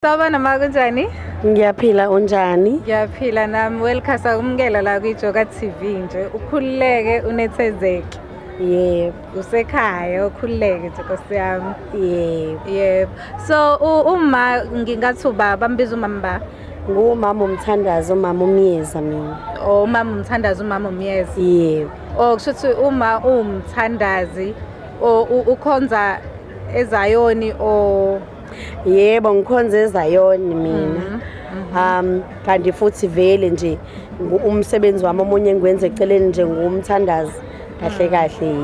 Sawubona ma, kunjani? Ngiyaphila, unjani? Ngiyaphila nami. Welcome, sakumukela la kwiJoka TV nje. Ukhululeke, unethezeke. Yebo. Usekhaya, ukhululeke nje Nkosi yami. Yebo. Yebo. So uma ngingathi ubaba, bambiza umama ba? Ngumama umthandazi, umama uMyeza mina. Oh, umama umthandazi, umama uMyeza. Yebo. Oh, kusho ukuthi uma uwumthandazi o ukhonza eZayoni o? Yebo, ngikhonza eZayoni mina. Kanti futhi vele nje umsebenzi wami omunye engiwenza eceleni nje ngumthandazi kahle kahle.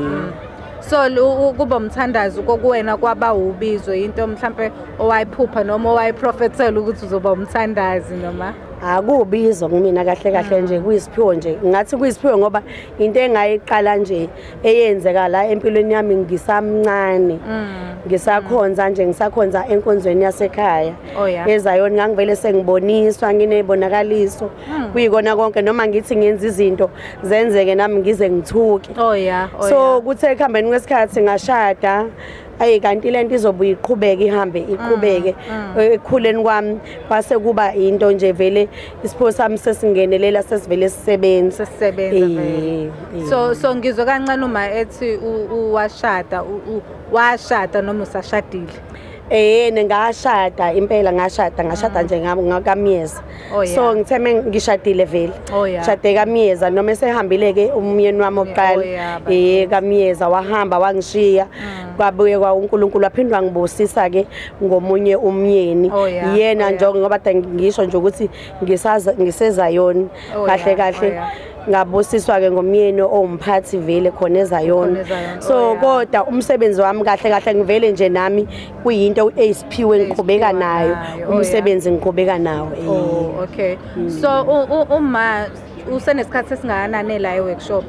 So kuba umthandazi kokuwena kwaba ubizo, into mhlambe owayiphupha noma owayiprofethela ukuthi uzoba umthandazi noma? Akubizo kumina kahle kahle nje, kuyisiphiwo nje. Ngathi kuyisiphiwo ngoba into engayiqala nje eyenzeka la empilweni yami ngisamncane. Ngisakhonza nje, ngisakhonza enkonzweni yasekhaya. EZayoni ngangivele sengiboniswa, nginebonakaliso. Kuyikona konke noma ngithi ngenza izinto zenzeke nami ngize ngithuke. So kuthe ekuhambeni kwesikhathi ngashada. Ayi, kanti lento izobuye iqhubeke, ihambe iqhubeke. Ekukhuleni kwami kwase kuba into nje vele isiphiwo sami sesingenelela, sesivele sisebenza. Sesisebenza vele. So ngizwe kancane uma ethi uwashada, washada noma usashadile? Ngashada impela, ngashada nje ngakaMyeza. So ngithe ngishadile vele. Shade kaMyeza noma esehambile ke umyeni wami oqala. KaMyeza wahamba wangishiya. Kwabuye kwa uNkulunkulu waphindwa wangibusisa ke ngomunye umyeni. Yena njengoba kade ngisho nje ukuthi ngisezayoni kahle kahle. Ngabusiswa ke ngomyeni owumphathi vele khona eZayoni. Khona eZayoni, So kodwa umsebenzi wami kahle kahle ngivele nje nami kuyinto eyisiphiwe ngiqhubeka Eyisiphiwe nayo. nayo, Umsebenzi ngiqhubeka nawo. Oh, okay. So uma usenesikhathi esingakanani la e-workshop?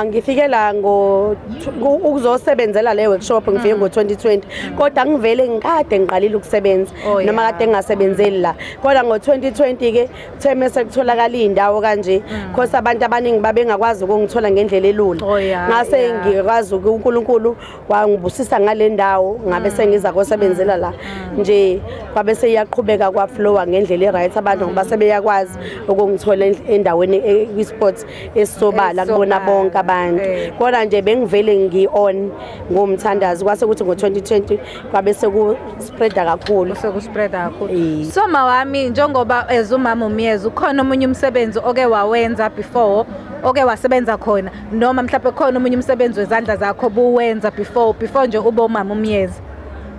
Ngifike la ngo ukuzosebenzela le workshop ngifike ngo-2020, kodwa ngivele ngikade ngiqalile ukusebenza noma kade ngingasebenzeli la, kodwa ngo-2020 ke kuthe mase kutholakala iy'ndawo kanje, cause abantu abaningi babengakwazi ukungithola ngendlela elula. Ngase ngikwazi uNkulunkulu wangibusisa ngale ndawo, ngabe sengiza kosebenzela la nje, kwabe seyiyaqhubeka kwaflowa ngendlela e-right, abantu ngoba sebeyakwazi ukungithola endaweni kwi-spot esisobala kubona Esisobala, bonke abantu. Kodwa nje bengivele ngi-on ngomthandazi, kwase kuthi ngo-2020 kwabe seku-spreada kakhulu. Sekuspreada kakhulu. So mawami, njengoba as umama uMyeza, ukhona omunye umsebenzi oke wawenza before, oke wasebenza khona, noma mhlawumbe khona omunye umsebenzi wezandla zakho obuwenza before nje ube umama uMyeza?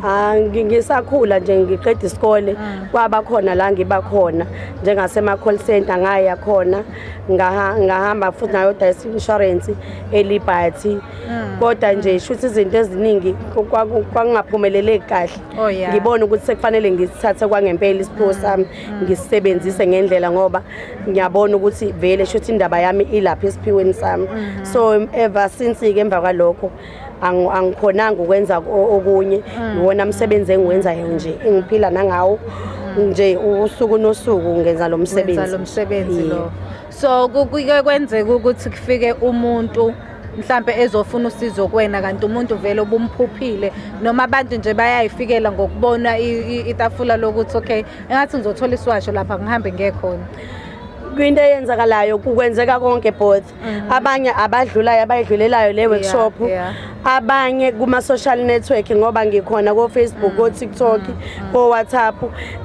Ah, ngisakhula nje ngiqeda isikole, kwaba khona la ngiba khona njengasema call center, ngaya khona, ngahamba futhi ngayodayisa insurance eLiberty, kodwa nje shuthi izinto eziningi kwakungaphumeleleki kahle. Ngibona ukuthi sekufanele ngisithathe kwangempela isiphiwo sami, ngisebenzise ngendlela, ngoba ngiyabona ukuthi vele shuthi indaba yami ilapha esiphiweni sami. So ever since ke emva kwalokho angikhonanga ukwenza okunye. Iwona umsebenzi engiwenzayo nje, engiphila nangawo nje usuku nosuku, ngenza lo msebenzi. Wenza lo msebenzi lo. So kuke kwenzeka ukuthi kufike umuntu mhlambe ezofuna usizo kuwena, kanti umuntu vele obumphuphile, noma abantu nje bayayifikela ngokubona itafula lokuthi okay, engathi ngizothola isiwasho lapha, ngihambe ngekhona? Kwinto eyenzakalayo kukwenzeka konke, both abanye abadlulayo, abayidlulelayo le workshop, abanye kuma social network, ngoba ngikhona ko Facebook, ko TikTok, ko WhatsApp.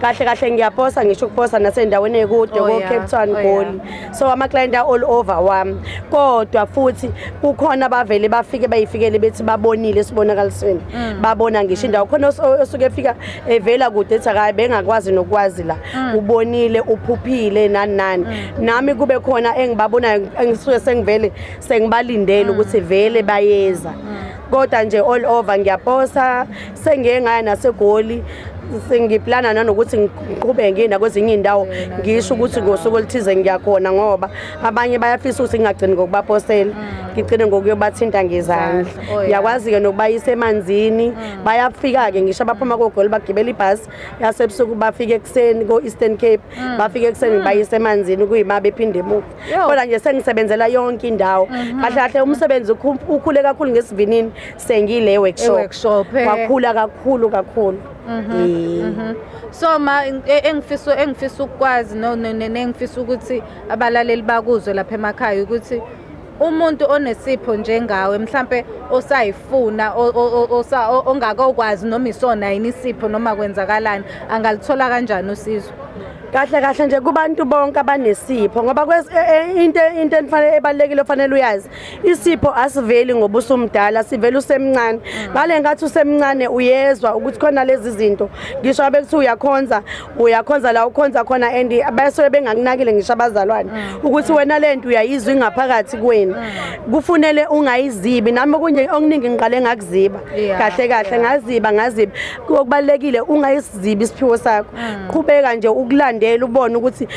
Kahle kahle ngiyaposa, ngisho ukuposa nasendaweni ekude, ko Cape Town, Goli. So ama client are all over wami, kodwa futhi kukhona abavele bafike bayifikele bethi babonile esibonakalisweni, babona ngisho indawo khona, osuke efika evela kude ethi akayi bengakwazi nokwazi la, ubonile, uphuphile, nani nani. Nami kube khona engibabonayo engisuke sengivele sengibalindele ukuthi vele bayeza. Kodwa nje all over ngiyaposa, sengiye ngaya naseGoli, sengiplana nanokuthi ngiqhubeke ngiye nakwezinye iy'ndawo, ngisho ukuthi ngosuku oluthize ngiyakhona, ngoba abanye bayafisa ukuthi ngingagcini ngokubaposela, ngigcine ngokuyobathinta ngezandla. Ngiyakwazi-ke nokubayisa emanzini. Bayafika-ke ngisho abaphuma koGoli, bagibela ibhasi yasebusuku, bafike ekuseni ko-Eastern Cape, bafike ekuseni, ngibayise emanzini, kuyima bephinde emuva. Kodwa nje sengisebenzela yonke indawo. Kahle kahle umsebenzi ukhule kakhulu ngesivinini sengile workshop. E-workshop. Wakhula kakhulu kakhulu. Eh. So ma engifisa ukukwazi no nengifisa ukuthi abalaleli bakuzwe lapha emakhaya ukuthi umuntu onesipho njengawe mhlambe osayifuna ongakokwazi noma isona yini isipho noma kwenzakalani angalithola kanjani usizo? Kahle kahle nje kubantu bonke abanesipho, ngoba into enifanele ebalulekile ofanele uyazi, isipho asiveli ngoba usumdala, sivela usemncane. Ngale nkathi usemncane uyezwa ukuthi khona lezi zinto, ngisho abe kuthiwa uyakhonza, uyakhonza la ukhonza khona, and basuke bengakunakile ngisho abazalwane ukuthi wena lento uyayizwa ingaphakathi kuwena, kufunele ungayizibi. Nami okunye okuningi ngiqale ngakuziba kahle kahle, ngaziba. Okubalulekile ungayisizibi isiphiwo sakho, qhubeka nje ukulandela, ubone ukuthi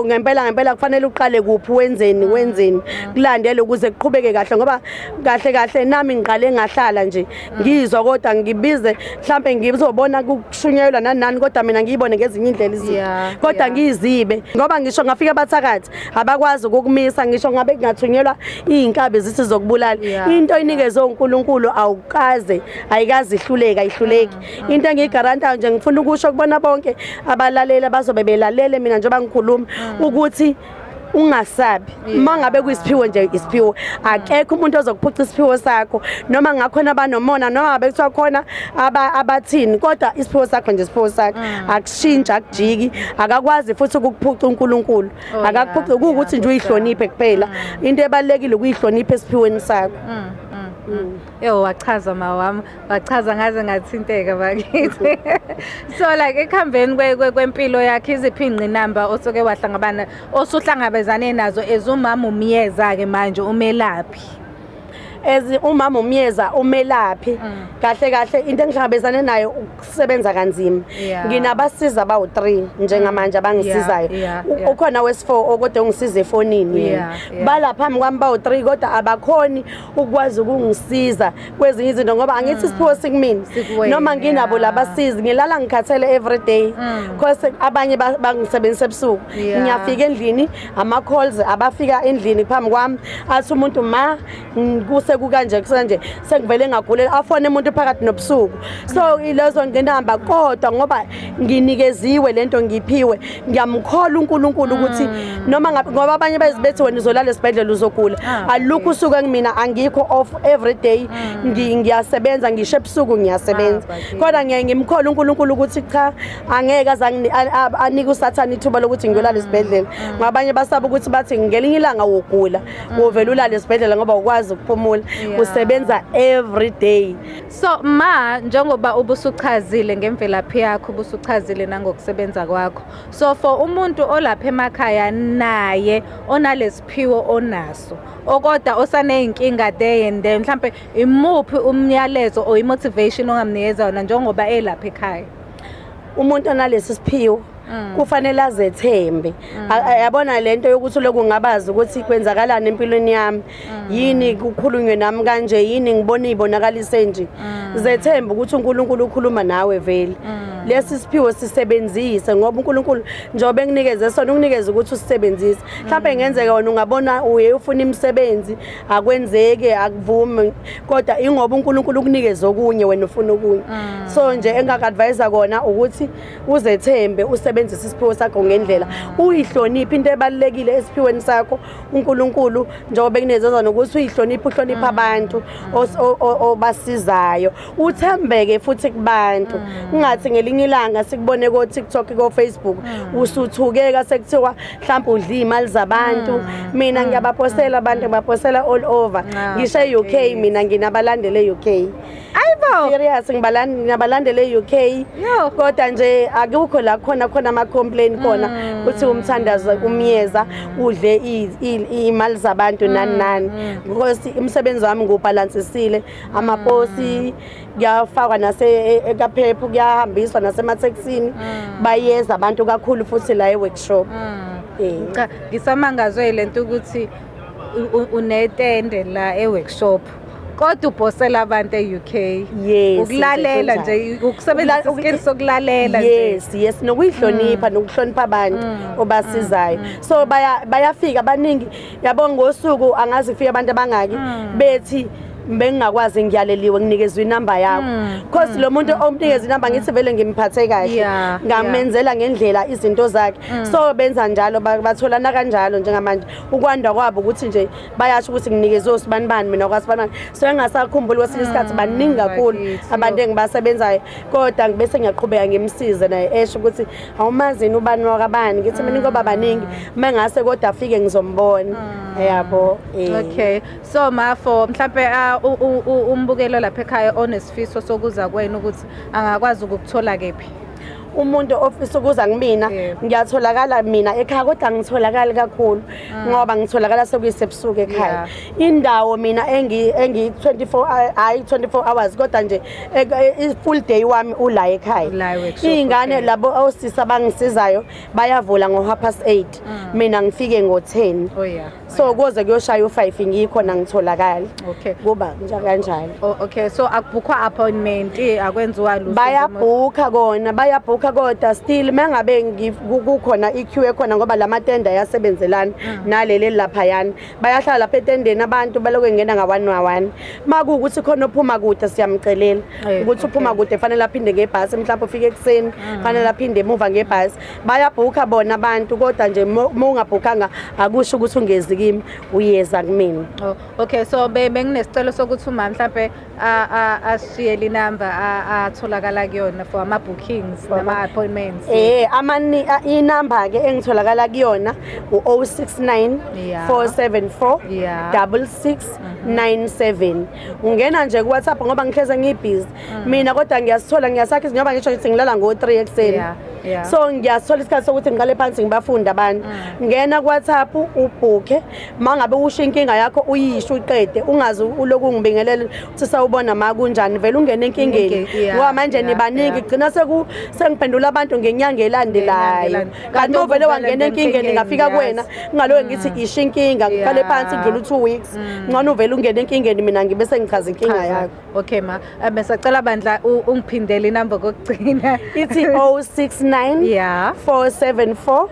ngempela ngempela kufanele uqale kuphi, wenzeni wenzeni, kulandele ukuze kuqhubeke kahle. Ngoba kahle kahle nami ngiqale ngahlala nje ngizwa, kodwa ngibize mhlambe ngizobona kushunyelwa nani nani, kodwa mina ngiyibone ngezinye indlela izinto, kodwa ngiyizibe, ngoba ngisho ngafika abathakathi abakwazi ukukumisa, ngisho ngabe kungathunyelwa iy'nkabi zithi zokubulala. Into inikezwe uNkulunkulu awukaze, ayikaze ihluleke, ayihluleki. Into engiyigarantayo nje, ngifuna ukusho kubona bonke abalaleli abazobe belalele mina njengoba ngikhuluma, ukuthi ungasabi. Uma ngabe kuyisiphiwo nje, isiphiwo, akekho umuntu ozokuphuca isiphiwo sakho, noma ngakhona abanomona, noma ngabe kuthiwa khona abathini, kodwa isiphiwo sakho nje isiphiwo sakho, akushintshi, akujiki, akakwazi futhi ukukuphuca uNkulunkulu. Akakuphuci, kuwukuthi nje uyihloniphe kuphela. Into ebalulekile ukuyihlonipha esiphiweni sakho. Yo, wachaza mawami, wachaza ngaze ngathinteka bakithi. So like ekuhambeni kwempilo yakhe, iziphi ingqinamba osuke wahlangabana osuhlangabezane nazo as umama uMyeza ke manje umelaphi? As umama uMyeza umelaphi, kahle kahle into engihlangabezane nayo ukusebenza kanzima. Nginabasiza abawu-3 njengamanje abangisizayo. Ukhona wesi-4 okodwa ongisiza efonini yena. Bala phambi kwami bawu-3, kodwa abakhoni ukwazi ukungisiza kwezinye izinto, ngoba angithi isiphiwo sikumina. Sikuwena, Noma nginabo labasizi, ngilala ngikhathele every day, cause abanye bangisebenzisa ebusuku. Ngiyafika endlini, ama-calls abafika endlini phambi kwami, athi umuntu ma kuse kukanje kusanje, sengivele ngagulela, afone umuntu phakathi nobusuku. So ilezo ngqinamba, kodwa ngoba nginikeziwe lento, ngiphiwe, ngiyamkhola uNkulunkulu ukuthi noma ngabe, ngoba abanye bazibethi wena uzolala esibhedlela, uzogula. Alukho usuku engimina angikho off, every day ngiyasebenza, ngisho ebusuku ngiyasebenza. Bakithi. Kodwa ngiyaye ngimkhola uNkulunkulu ukuthi cha, angeke aze anike usathane ithuba lokuthi ngiyolala esibhedlela, ngoba abanye basaba ukuthi bathi ngelinye ilanga wogula, wovela ulale esibhedlela ngoba ukwazi ukuphumula. Usebenza every day. So ma, njengoba ubusuchazile ngemvelaphi yakho, ubusuchazile nangokusebenza kwakho. So for umuntu olapha emakhaya naye onalesiphiwo onaso, okodwa osaneyinkinga there and then, mhlambe imuphi umyalezo or imotivation ongamnikeza yona njengoba elapha ekhaya? Umuntu onalesi siphiwo kufanele azethembe. Yabona lento yokuthi lokhu ngabazi ukuthi kwenzakalani empilweni yami, yini kukhulunywe nami kanje, yini ngibona ibonakalise nje, zethembe ukuthi uNkulunkulu ukhuluma nawe vele. Lesi siphiwo sisebenzise, ngoba uNkulunkulu njengoba enginikeze sona, ukunikeze ukuthi usisebenzise. Mhlawumbe ngenzeka wena ungabona uye ufuna imisebenzi, akwenzeki, akuvumi, kodwa ingoba uNkulunkulu ukunikeze okunye, wena ufuna okunye. So nje engaka-advise kona ukuthi uzethembe, usebenzise isiphiwo sakho ngendlela, uyihloniphe. Into ebalulekile esiphiweni sakho uNkulunkulu njengoba ekunikeza nokuthi uyihloniphe, uhloniphe abantu obasizayo, uthembeke futhi kubantu. Ungathi ngelinye ilanga sikubone ko TikTok, ko Facebook, usuthukeka sekuthiwa mhlawumbe udla imali zabantu. Mina ngiyabaposela abantu, ngibaposela all over. Ngisho e-UK, mina nginabalandeli e-UK. Ayibo. Serious, nginabalandeli e-UK. Yo. Kodwa nje akukho la khona khona ama-complain khona ukuthi umthandazo uMyeza udle iy'mali zabantu nani nani, because umsebenzi wami ngiwubhalansisile. Amaposi kuyafakwa nase ekaphephu, kuyahambiswa nasemathekisini, bayeza abantu kakhulu futhi la e-workshop. Cha, ngisamangazwe lento ukuthi unetende la e-workshop kodwa uposela abantu e-UK. Yes. Ukulalela nje, ukusebenzisa iskill sokulalela nje. Yes, nokuyihlonipha, nokuhlonipha abantu obasizayo. So bayafika abaningi, yabo, ngosuku angazi kufika abantu abangaki bethi Bengingakwazi, ngiyaleliwe, nginikezwe inamba yakho, cause lo muntu omnikeza inamba, ngithi vele ngimphathe kahle, ngamenzela ngendlela izinto zakhe. So benza njalo, batholana kanjalo. Njengamanje ukwanda kwabo ukuthi nje bayasho ukuthi nginikezwe usibani bani, mina kwasibani bani, so engasakhumbuli kwesinye isikhathi. Baningi kakhulu Bakithi, abantu engibasebenzayo, kodwa ngibese ngiyaqhubeka ngimsize naye, esho ukuthi awumazini ubani wakabani. Ngithi mina ngoba baningi, uma ngase kodwa afike ngizombona, yabo. Okay, so ma, for mhlambe umbukelo lapha ekhaya onesifiso sokuza kwena, ukuthi angakwazi ukukuthola kephi? Umuntu ofisa ukuza kumina, ngiyatholakala mina ekhaya, kodwa ngitholakali kakhulu ngoba ngitholakala sekuyisebusuku ekhaya. Indawo mina engi 24, hayi 24 hours, kodwa nje i-full day wami ula ekhaya. Ula e-workshop, Iy'ngane, labo osisi abangisizayo bayavula ngo-8:30, mina ngifike ngo-10. So kuze kuyoshaya u-5 ngikhona, ngitholakala. Kuba nje kanjalo. Oh, okay, so akubhukhwa appointment, akwenziwa lutho? Bayabhukha kona, bayabhukha, kodwa still mangabe kukhona i-queue ekhona, ngoba la matende ayasebenzelana naleli laphayana, bayahlala lapha etendeni abantu, balokhu ngena nga-one nga-one. Ma kuwukuthi khona ophuma kude, siyamcelela ukuthi uphuma kude, fanele aphinde ngebhasi, mhlawumbe ufike ekuseni, fanele aphinde emuva ngebhasi. Bayabhukha bona abantu, kodwa nje uma ungabhukhanga akusho ukuthi ungezi kimi, uyeza kumina. Oh, okay, so benginesicelo sokuthi uma mhlambe asishiyele inamba atholakala kuyona for ama bookings nama appointments. Amani inamba ke engitholakala kuyona u-069 474 6697. Ungena nje ku WhatsApp, ngoba ngihleze ngibusy mina, kodwa ngiyasithola, ngiyasakha, ngoba ngisho ngithi ngilala ngo-3 ekuseni. So ngiyasithola isikhathi sokuthi ngiqale phansi ngibafunde abantu. Ngena ku WhatsApp ubhukhe, mangabe usho inkinga yakho uyisho uqede, ungaze uloku ungibingelela uthi sawubona ma, kunjani, vele ungene enkingeni, ngoba manje nibaningi, gcina seku sengiphendula abantu ngenyanga elandelayo. Ngenyanga. Kanti uvele uvele wangena enkingeni, ngafika kuwena ngaloke ngithi isho inkinga, ngiqale phansi, kudlula u-2 weeks. Ngcono uvele ungene enkingeni, mina ngibe sengichaza inkinga Chaza. yakho. Okay ma, besacela bandla ungiphindele inamba kokugcina. Ithi 069 474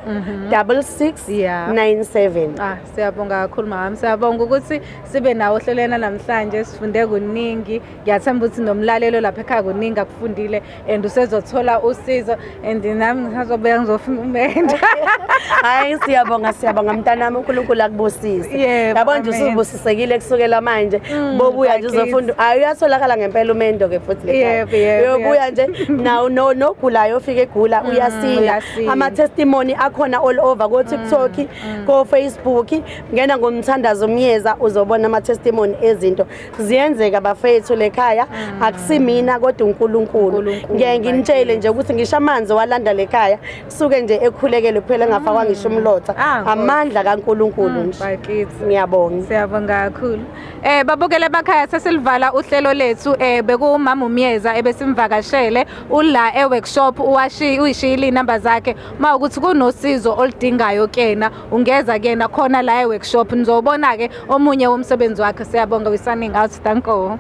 66 97. Ah, siyabonga kakhulu mama. Siyabonga ukuthi sibe nawo ohlelweni namhlanje, sifunde kuningi. Ngiyathemba ukuthi nomlalelo lapha ekhaya kuningi akufundile and usezothola usizo, and nami ngisazobuya ngizofuna umendo. Hayi, siyabonga, siyabonga mntanami, uNkulunkulu akubusise. Yebo, Yabo nje, amen. usubusisekile kusukela manje. Bobuya nje Bakithi. uzofunda. Hayi, uyatholakala ngempela umendo ke futhi le khaya. Yebo, yebo, Uyobuya nje nawo, no nogulayo ofike egula uyasinda. Uyasinda. Ama testimony akhona all over ko TikTok, ko Facebook, ngena ngomthandazo Myeza, uzobona ama testimony ezinto ziyenzeka bafethu lekhaya. Akusimina kodwa uNkulunkulu. uNkulunkulu, Ngiye nginitshele nje ukuthi ngisho amanzi walanda lekhaya suke nje ekhulekele kuphela, engafakwa ngisho umlotha. Ah, Nkosi. Amandla kaNkulunkulu nje. Bakithi. Ngiyabonga. Siyabonga kakhulu. Babukele emakhaya, sesilivala uhlelo lethu. Bekuwumama uMyeza ebesimvakashele ula e-workshop, uwashi uyishiyile inamba zakhe. Ma ukuthi kunosizo oludingayo kena, ungeza kuyena khona la e-workshop, nizobona ke omunye womsebenzi wakhe. Siyabonga, we signing out. Danko.